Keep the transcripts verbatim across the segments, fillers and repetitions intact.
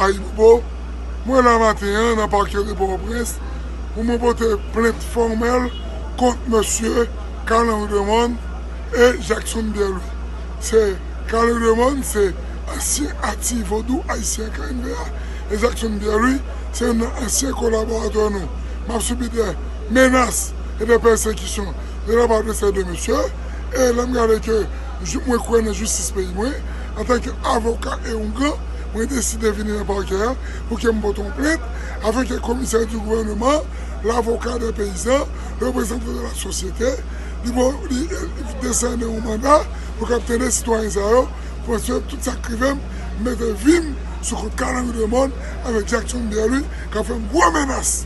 Ayibobo, mwen la maten an nan pakè de Pòtoprens pou mwen pote plent fòmèl kont mesye Carl Henry Demond e Jackson Pierre-Louis. Se Carl Henry Demond se ansyen aktif vodou ayisyen K N V A, e Jackson Pierre-Louis se youn nan ansyen kolaboratè nou. M ap sibi de menas e de pèsekisyon de la pa de se de mesye, e lè m gade ke mwen kwè nan jistis peyi mwen, antanke avoka e ougan, mwen deside vini nan pakè a pou ke m pote yon plent, afin ke komisè di gouvènman, lavoka de peyizan, reprezantan de la sosyete, li, li, li desène yon manda pou k ap tande sitwayen sa yo, paske tout sa k rive m, m mete vi m sou kont Carl Henry Demond avèk Jackson Pierre-Louis k ap fè m gwo menas.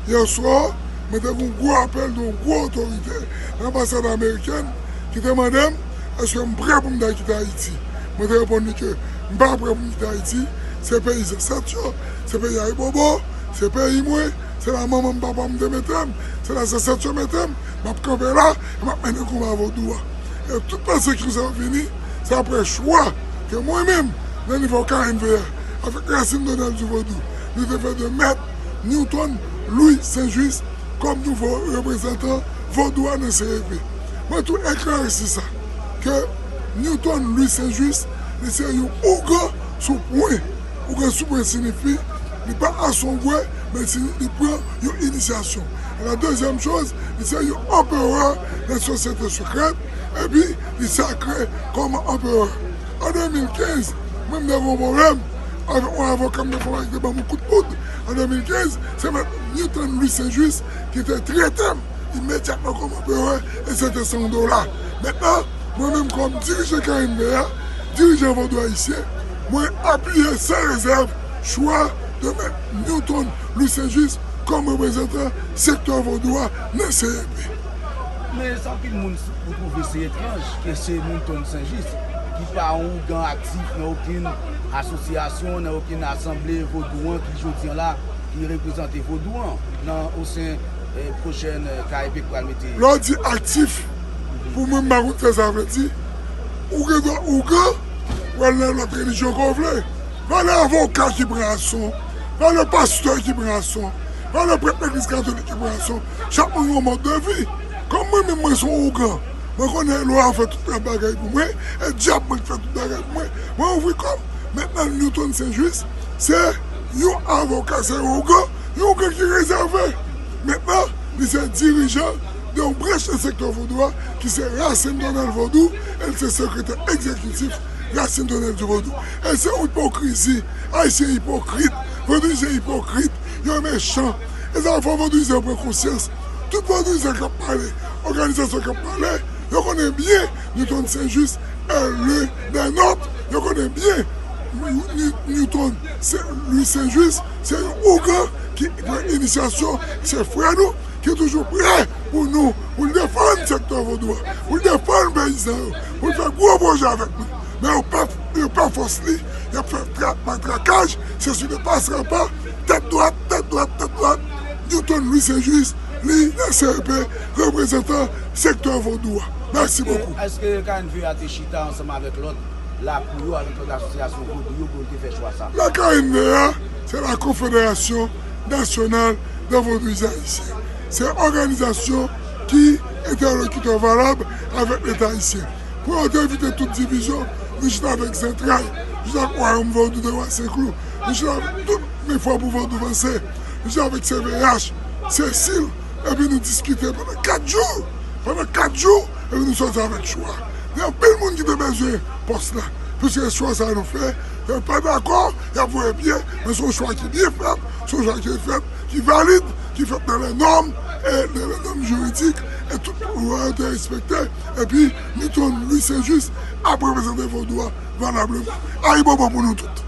Yè swa, mwen te gen yon gwo apèl de yon gwo otorite nan anbasad amerikèn ki te mande m èske m prè pou m ta kite Ayiti. Mwen te reponn li ke m pa prè pou m kite Ayiti. Se peyi zansèt yo, se peyi Ayibobo, se peyi mwen, se la manman m, papa m te mete m, se la zansèt yo mete m. M ap kanpe la e m ap mennen konba vodou a. E tout pèsekisyon sa yo vini, se apre chwa ke mwen menm, nan nivo K N V A, avèk Racine Donald du Vodou, nou te fè de Mèt Newton Louis Saint-Juste kòm nouvo reprezantan vodou a nan C E P. Mwen tou eklarisi sa, ke Newton Louis Saint-Juste, li se yon ougan sou pwen. Ougan sou pwen siyifi, li pa asongwe, men si li pran yon inisyasyon. E la dezyèm choz, li se yon anperè nan sosyete sekrèt, epi li sakre kòm anperè. An de mil kenz, mwen m te gen yon pwoblèm avèk yon avoka m te fè ki te ban m yon kout poud. An de mil kenz, se mèt Newton Louis Saint-Juste ki te trete m imedyatman kòm anperè, e se te san dola. Mentnan, mwen menm kòm dirijan K N V A, dirijan vodou ayisyen, mwen apiye san rezèv chwa de mèt Newton Louis Saint-Juste kòm reprezantan sektè vodou a nan C E P. Men sa anpil moun ou twouve se etranj ke se Newton Saint-Juste ki pa yon ougan aktif nan okenn asosyasyon, nan okenn asanble vodou an ki jodi an la, ki reprezante vodou an nan osen eh, pwochèn eh, K E P k pral mete. Lè w di aktif, pou mwen, m pa konn sa sa vle di. Ou gen dwa ougan, w al nan lòt relijyon ke w vle. Valè avoka ki pran ason, valè pastè ki pran ason, valè prèt legliz katolik ki pran ason. Chak moun gen yon mòd de vi. Kòm mwen menm, mwen se yon ougan, mwen konnen lwa fè tout bagay pou mwen, e dyab mwen ki fè tout bagay pou mwen. Mwen ouvri kò m. Mentnan, Newton Saint-Juste, se yon avoka, se yon ougan, yon ougan ki rezève. Mentnan, li se dirijan de yon branch nan sektè vodou a, ki se Racine Donald Vodou, e li se sekretè egzekitif Racine Donald du Vodou. E se yon ipokrizi. Ayisyen ipokrit, vodouyizan ipokrit, yo mechan. E sa fò vodouyizan yo pran konsyans. Tout vodouyizan k ap pale, òganizasyon k ap pale, yo konnen byen Newton Saint-Juste est l'un des nôtres. Yo konnen byen Ni- Newton Saint- Louis Saint-Juste se yon ougan ki pran inisyasyon, se frè nou ki toujou prè pou nou, pou l defann sektè vodou a, pou l defann peyizan yo, pou l fè gwo pwojè avèk nou. Men yo pa, yo pa fòs li, y ap fè tra- matrakaj, se sou de pasrapa, tèt dwat, tèt dwat, tèt dwat. Newton Louis Saint-Juste, li nan C E P, reprezantan sektè vodou a. Mèsi bokou. Èske K N V A te chita ansanm avèk lòt lakou yo, avèk lòt asosyasyon vodou yo pou yo te fè chwa sa? La K N V A, se la Confédération Nationale des Vodouistes Haïtiens. Se òganizasyon ki entèlokitè valab avèk Leta ayisyen. Pou yo te evite tout divizyon, nou chita avèk Zantray, nou chita avèk Wayòm Vodou de Wa Senklou, nou chita avèk tout Men Fwa pou Vodou Vanse, nou chita avèk C V H, Sesil, epi nou diskite pandan kat jou. Pandan kat jou, epi nou sòti avèk chwa. Gen anpil moun ki te bezwen pòs la. Piske chwa sa nou fè, yo pa dakò, y ap voye pye, men se yon chwa ki byen fèt, se yon chwa ki fèt, ki valid, ki fèt dans les normes et dans les normes juridiques, e tout lwa yo te respekte, epi Newton Louis Saint-Juste ap reprezante vodou a valableman. Ayibobo pou nou tout.